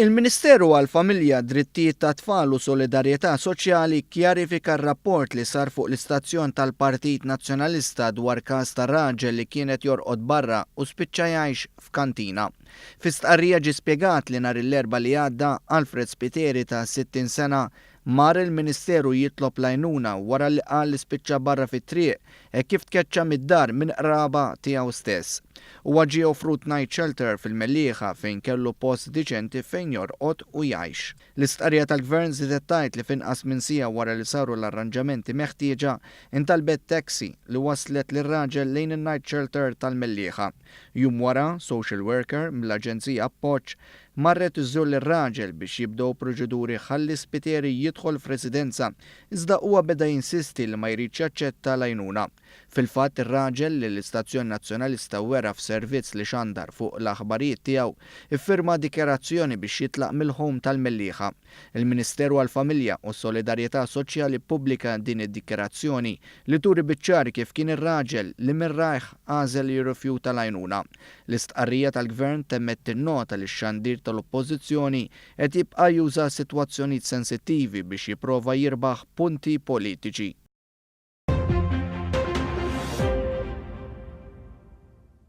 Il-Ministeru għall-Familja, Drittijiet tat-Tfal u Solidarjetà Soċjali kkjarifika r-rapport li sar fuq l-istazzjon tal-Partit Nazzjonalista dwar każ ta' raġel li kien qed jorqod barra u spiċċa jgħix f'kantina. Fi stqarrija ġie spjegat li nhar l-Erbgħa li għadda, Alfred Spiteri ta' 60 sena mar il-Ministeru jitlob l-għajnuna wara li qal li spiċċa barra fit-triq hekk kif tkeċċa mid-dar minn qraba tiegħu stess. Huwa ġie offrut night shelter fil-Mellieħa fejn kellu post diċenti fejn jorqod u jgħix. L-istqarrija tal-Gvern żiedet tgħid li f'inqas minn siegħa wara li saru l-arranġamenti meħtieġa, intalbet taxi li wasslet lir-raġel lejn in-night shelter tal-Mellieħa. Jum wara, social worker mill-Aġenzija Appoġġ marret iżżur lir-raġel biex jibdew proċeduri ħalli Spiteri jidħol f'residenza, iżda huwa beda jinsisti li ma jridx jaċċetta l-għajnuna. Fil-fatt, ir-raġel, li l-istazzjon Nazzjonalista wera f'servizz li xandar fuq l-aħbarijiet tiegħu, iffirma dikjarazzjoni biex jitlaq mill-home tal-Mellieħa. Il-Ministeru għall-Familja u s-Solidarjetà Soċjali ppubblika din id-dikjarazzjoni li turi biċ-ċar kif kien ir-raġel li minn rajh għażel li jirrifjuta l-għajnuna. L-istqarrija tal-Gvern temmet tinnota li x-xandir tal-Oppożizzjoni qed jibqa' juża sitwazzjonijiet sensittivi biex jipprova jirbaħ punti politiċi.